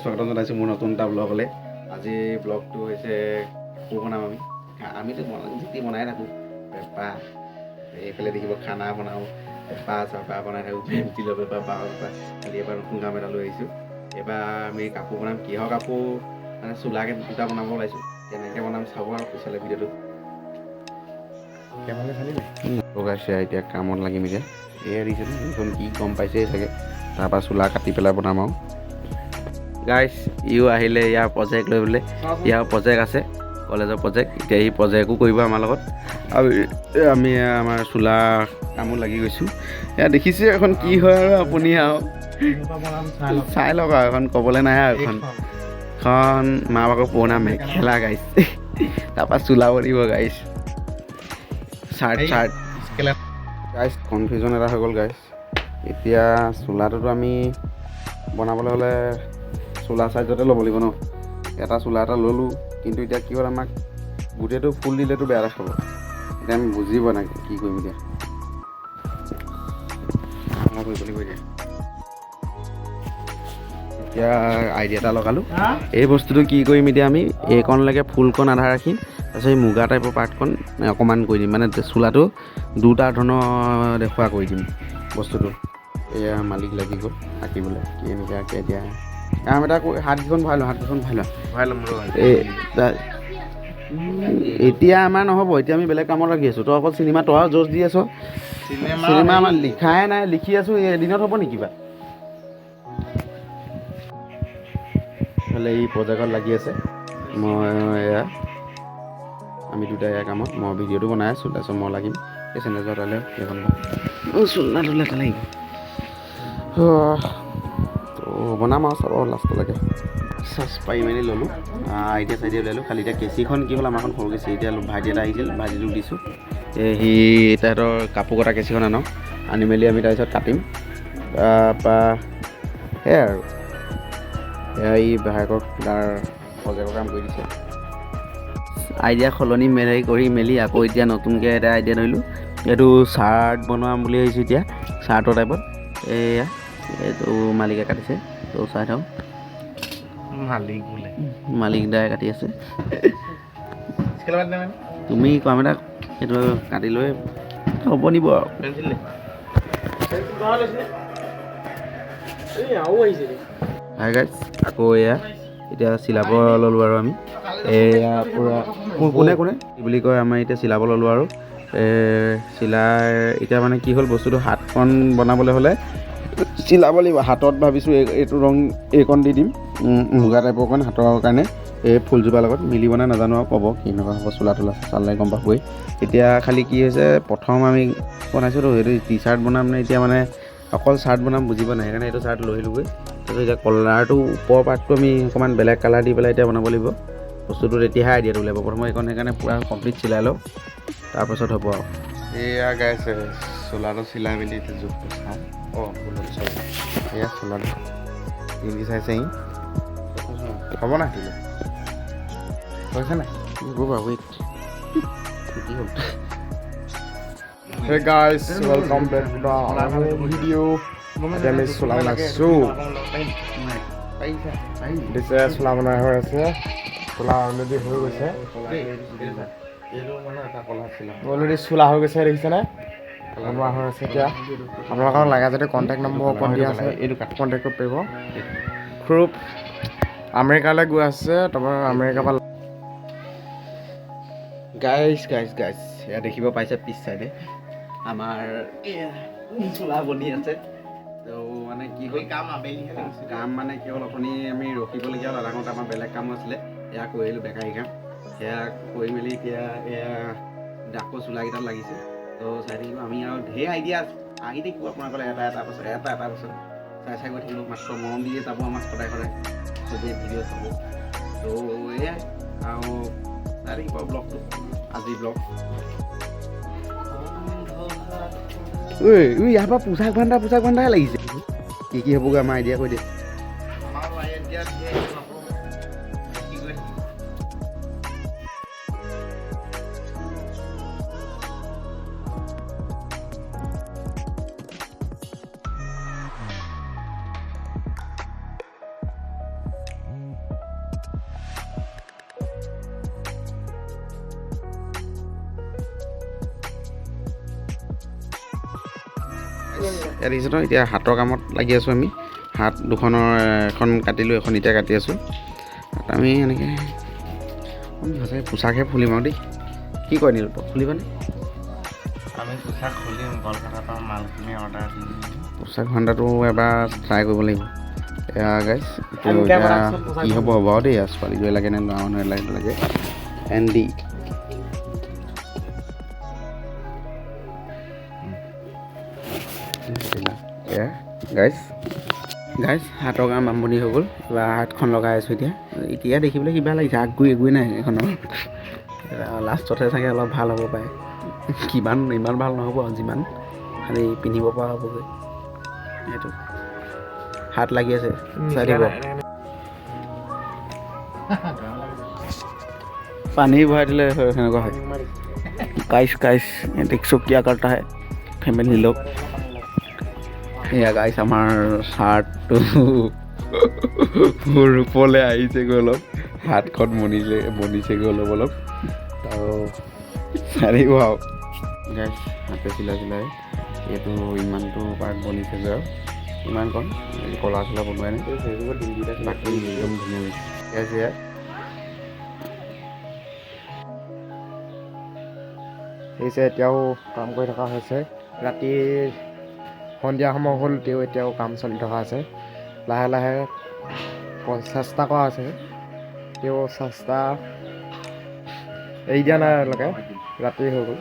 স্বাগতম জনাইছোঁ মোৰ নতুন এটা ব্লগলৈ। আজি ব্লগটো হৈছে কাপোৰ বনাম। আমিতো যি বনাই থাকোঁ, পেঁপা এইফালে দেখিব, খানা বনাওঁ, পেঁপা চেপা বনাই থাকোঁ, পেঞ্চিলৰ পেঁপা, বাঁহৰ পেঁপা। খালি এবাৰ নতুন কাম এটা লৈ আহিছোঁ। এইবাৰ আমি কাপোৰ বনাম। কিহৰ কাপোৰ মানে চোলাকে দুটা বনাব ওলাইছোঁ। কেনেকৈ বনাম চাব আৰু পিছলৈ ভিডিঅ'টো। লগাইছে, এতিয়া কামত লাগিম। এতিয়া এয়া দিছে এইখন কি গম পাইছেই চাগে। তাৰপৰা চোলা কাটি পেলাই বনাম। আৰু গাইছ, ইও আহিলে ইয়াৰ প্ৰজেক্ট লৈ বোলে। ইয়াৰ প্ৰজেক্ট আছে, কলেজৰ প্ৰজেক্ট। এতিয়া সি প্ৰজেক্টো কৰিব আমাৰ লগত আৰু আমি আমাৰ চোলা কামো লাগি গৈছোঁ। এয়া দেখিছে এখন কি হয় আৰু আপুনি আৰু চাই লওক। আৰু এখন ক'বলৈ নাই আৰু এখন এখন মা বাপেকৰ পুৰণা মেখেলা গাইছ, তাৰপৰা চোলা বনিব গাইছ, চাৰ্ট চাৰ্ট। গাইছ, কনফিউজন এটা হৈ গ'ল গাইছ। এতিয়া চোলাটোতো আমি বনাবলৈ হ'লে চোলা চাইজতে ল'ব লাগিব ন। এটা চোলা এটা ল'লোঁ, কিন্তু এতিয়া কি হ'ল, আমাক গোটেইটো ফুল দিলেতো বেয়া দেখাব। এতিয়া আমি বুজি পোৱা নাই কি কৰিম। এতিয়া কৰিব লাগিব। এতিয়া এতিয়া আইডিয়া এটা লগালোঁ। এই বস্তুটো কি কৰিম এতিয়া আমি, এইকণলৈকে ফুলকণ আধা ৰাখিম, তাৰপিছত এই মুগা টাইপৰ পাৰ্টকণ অকণমান কৰি দিম। মানে চোলাটো দুটা ধৰণৰ দেখুওৱা কৰি দিম বস্তুটো। এয়া মালিক লাগি গ'ল আঁকিবলৈ। কি এনেকৈ আঁকে। এতিয়া কাম এটা কৰি হাতকেইখন ভৰাই লওঁ, হাতকেইখন ভৰাই লওঁ। এই এতিয়া আমাৰ নহ'ব, এতিয়া আমি বেলেগ কামত লাগি আছোঁ। তই অকল চিনেমা তই য'জ দি আছ। চিনেমা আমাৰ লিখাই নাই, লিখি আছোঁ। এদিনত হ'ব নেকি কিবা? ইফালে এই প্ৰজেক্টত লাগি আছে, মই এয়া আমি দুটা এয়া কামত। মই ভিডিঅ'টো বনাই আছোঁ, তাৰপিছত মই লাগিম। এই চেনেলযোৰ তালৈ এইখন চোলাটোলৈ এটা লাগিব তো বনাম আৰু চাব লাষ্টলৈকে। চাচ পাৰি মেলি ল'লোঁ, আইডিয়া চাইডিয়া উলিয়ালোঁ। খালি এতিয়া কেঁচিখন কি হ'ল, আমাৰখন সৰু কেঁচি। এতিয়া ভাইটি এটা আহিছিল, ভাইটিটোক দিছোঁ। সি তাহাঁতৰ কাপোৰ কটা কেঁচিখন আনক, আনি মেলি আমি তাৰপিছত কাটিম। তাৰপৰা সেয়াই আৰু এয়া ই ভায়েকক তাৰ প্ৰজেক্টৰ কাম কৰি দিছে। আইডিয়া সলনি মেলি কৰি মেলি আকৌ এতিয়া নতুনকৈ এটা আইডিয়া ধৰিলোঁ। এইটো চাৰ্ট বনোৱাম বুলি ভাবিছোঁ এতিয়া, চাৰ্টৰ টাইপত। এয়া এইটো মালিকে কাটিছে, তো চাই থাকক। মালিক বোলে। মালিক দাই কাটি আছে। তুমি কাম এটা এইটো কাটি লৈ হ'ব নিব আৰু। হাই গাইছ, আকৌ এয়া এতিয়া চিলাব ল'লোঁ আৰু আমি এয়া পূৰা কোনে কোনে কি বুলি কয়, আমাৰ এতিয়া চিলাব ল'লোঁ আৰু চিলাই এতিয়া মানে কি হ'ল, বস্তুটো হাতখন বনাবলৈ হ'লে চিলাব লাগিব। হাতত ভাবিছোঁ এইটো ৰং এইকণ দি দিম, মুগা টাইপৰ অকণ হাতৰ কাৰণে। এই ফুলজোপাৰ লগত মিলিব নে নাজানো আৰু ক'ব কেনেকুৱা হ'ব। চোলা তোলা চালে গম পাবই। এতিয়া খালি কি হৈছে, প্ৰথম আমি বনাইছোঁতো সেইটো টি চাৰ্ট বনাম নে এতিয়া মানে অকল চাৰ্ট বনাম বুজিব নাই, সেইকাৰণে এইটো চাৰ্ট লৈ আহিলোঁগৈ। তাৰপিছত এতিয়া কলাৰটো ওপৰৰ পাৰ্টটো আমি অকণমান বেলেগ কালাৰ দি পেলাই এতিয়া বনাব লাগিব বস্তুটো, তেতিয়াহে আইডিয়াটো ওলাব। প্ৰথমে এইকণ সেইকাৰণে পূৰা কমপ্লিট চিলাই লওঁ, তাৰপাছত হ'ব আৰু। এয়া গাইছে, চোলাটো চিলাই মেলি এতিয়া জোখটো চাওঁ। অঁ, ভুল হ'ল, চৰি। এয়া চোলাটো পিন্ধি চাইছে সি, হ'ব নাই দিলে হৈছে নাই? ৰ'বা, ৱেইট, কি হ'ল? Hey guys, welcome back to our video. এতিয়া আমি চোলা বনাইছোঁ। দিছে, চোলা বনাই হৈ আছে। চোলা অলৰেডি হৈ গৈছে, অলৰেডি চোলা হৈ গৈছে, দেখিছেনে? বনোৱা হৈ আছে। এতিয়া আপোনালোকক লাগে যদি কণ্টেক্ট নম্বৰ ওপৰত দিয়া আছে, এইটো কাট। কণ্টেক্ট কৰিব পাৰিব। গ্ৰুপ আমেৰিকালৈ গৈ আছে, তাৰপৰা আমেৰিকাৰ পৰা। গাইছ গাইছ গাইছ, এয়া দেখিব পাইছে পিছ চাইডে আমাৰ এয়া চোলা বনি আছে। তো মানে কি হ'ল, কাম কাম মানে কি হ'ল, অথনি আমি ৰখিবলগীয়া হ'ল আধা ঘণ্টা, আমাৰ বেলেগ কামো আছিলে। এয়া কৰি আহিলোঁ বেকাৰী কাম। সেয়া কৰি মেলি এতিয়া এয়া আকৌ চোলাকেইটাত লাগিছে। তো চাই থাকিব, আমি আৰু ঢেৰ আইডিয়া আহি থাকিব আপোনালোকৰ, এটা এটা পাছত এটা এটা পাছত চাই চাই গৈ থাকিব। মাত্ৰ মৰম দিয়ে যাব আমাক সদায় সদায় চবেই ভিডিঅ' চাব। তো এয়াই আৰু চাই থাকিব ব্লগটো, আজি ব্লগ। ঐ ঐ, ইয়াৰ পৰা পোচাক ভাণ্ডাৰ, পোচাক ভাণ্ডাৰহে লাগিছে। কি কি হ'বগৈ আমাৰ আইডিয়া কৈ দিয়ে। ইয়াত দেখিছে ন, এতিয়া হাতৰ কামত লাগি আছোঁ আমি। হাত দুখনৰ এখন কাটিলোঁ, এখন এতিয়া কাটি আছোঁ। আমি এনেকৈ আমি সঁচাকৈ পোচাকহে ফুলিম আৰু দেই। কি কয় নীলোৎপল, খুলিবানে? আমি পোচাক খুলিম, কলকাতাৰ পৰা মালখিনি অৰ্ডাৰ দিম। পোচাক ভাণ্ডাৰটো এবাৰ ট্ৰাই কৰিব লাগিব। এয়া গাইছ, এইটো এতিয়া কি হ'ব হ'ব আৰু দেই। ছোৱালীটোৱে লাগে নে ল'ৰা মানুহে লাগে লাগে এন ডি এয়া গাইছ। গাইছ, হাতৰ কাম আৰম্ভণি হৈ গ'ল। কিবা হাতখন লগাই আছোঁ এতিয়া। এতিয়া দেখিবলৈ কিবা লাগিছে, আগগুৰি একোৱেই নাই এইখনৰ। লাষ্টতহে চাগে অলপ ভাল হ'ব পাৰে। কিমান ইমান ভাল নহ'ব আৰু, যিমান খালি পিন্ধিব পৰা হ'বগৈ। সেইটো হাত লাগি আছে, চাই দিব। পানী ভৰাই দিলে সেনেকুৱা হয়। গাইছ গাইছ, দেখছো কিয়া करता है ফেমিলি লোক। এয়া গাইছ, আমাৰ চাৰ্টটো ৰূপলৈ আহিছেগৈ অলপ, হাতখন বনিছে বনিছেগৈ অলপ অলপ আৰু চাই থাকিব আৰু। গাইছ, হাতে চিলাই চিলাই এইটো ইমানটো পাৰ্ট বনিছেগৈ আৰু ইমানকণ কলা চলা বনোৱাই নাই, বাকী একদম ধুনীয়া হৈছে। এয়া হৈছে, এতিয়াও কাম কৰি থকা হৈছে। ৰাতি সন্ধিয়া সময় হ'ল, তেওঁ এতিয়াও কাম চলি থকা আছে। লাহে লাহে চেষ্টা কৰা হৈছে, তেওঁ চেষ্টা এৰি দিয়া নাই এতিয়ালৈকে। ৰাতি হৈ গ'ল,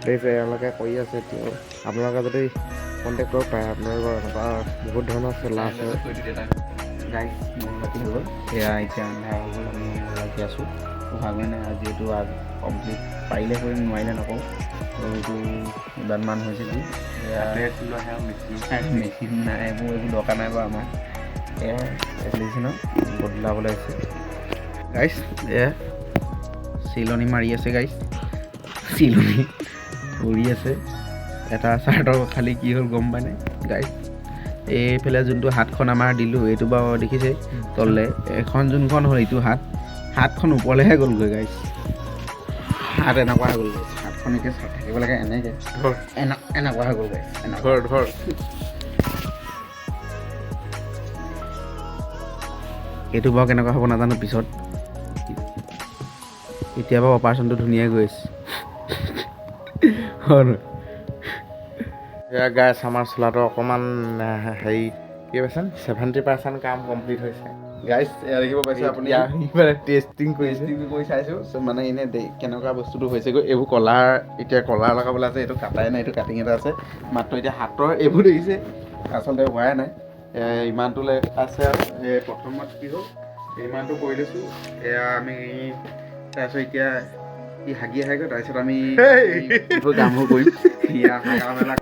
দেখিছে এওঁলোকে কৰি আছে এতিয়াও। আপোনালোকে যদি কণ্টেক্ট কৰিব পাৰে, আপোনালোকৰ এনেকুৱা বহুত ধৰণৰ চোলা আছে। গাইছ, মোৰ ৰাতি হৈ গ'ল। এয়া এতিয়া আন্ধাৰ হৈ গ'ল, আমি লাগি আছোঁ, ভাগৰে নাই। আজি এইটো কমপ্লিট পাৰিলে কৰিম, নোৱাৰিলে নকওঁ। আৰু এইটো ইমানমান হৈছে কি মেচিন নাই, এইবোৰ একো দৰকাৰ নাই বাৰু আমাৰ। এয়া দেখিছে ন, বদলাবলৈ আহিছে গাইছ। এয়া চিলনি মাৰি আছে গাইছ, চিলনি উৰি আছে। এটা চাৰ্টৰ খালি কি হ'ল গম পাই নাই গাইছ? এইফালে যোনটো হাতখন আমাৰ দিলোঁ, এইটো বাৰু দেখিছে তললৈ এখন যোনখন হ'ল, এইটো হাতখন ওপৰলৈহে গ'লগৈ গাইছ। হাত এনেকুৱা হৈ গ'ল গাইছ, হাতখন এতিয়া থাকিব লাগে এনেকৈ, এনেকুৱা হৈ গ'ল গাইছ। ধৰ ধৰ, এইটো বাৰু কেনেকুৱা হ'ব নাজানো পিছত। এতিয়া বাৰু অপাৰেশ্যনটো ধুনীয়াই গৈ আছে। হয়। এয়া গাইছ, আমাৰ চোলাটো অকণমান হেৰি কি পাৰ্চেণ্ট, 70% কাম কমপ্লিট হৈছে। গাইছ, এয়া দেখিব পাইছে আপুনি টেষ্টিং কৰিছে, টেষ্টিং কৰি চাইছোঁ মানে এনেই কেনেকুৱা বস্তুটো হৈছেগৈ। এইবোৰ কলাৰ, এতিয়া কলাৰ লগাবলৈ আছে, এইটো কাটাই নাই, এইটো কাটিং এটা আছে মাত্ৰ। এতিয়া হাতৰ এইবোৰ দেখিছে, আচলতে হোৱাই নাই, ইমানটোলৈ আছে আৰু। এই প্ৰথমত কি হ'ল, ইমানটো কৰি লৈছোঁ। এয়া আমি তাৰপিছত এতিয়া ই হাগি আহেগৈ, তাৰপিছত আমি কামবোৰ কৰিম। হাগা মেলা।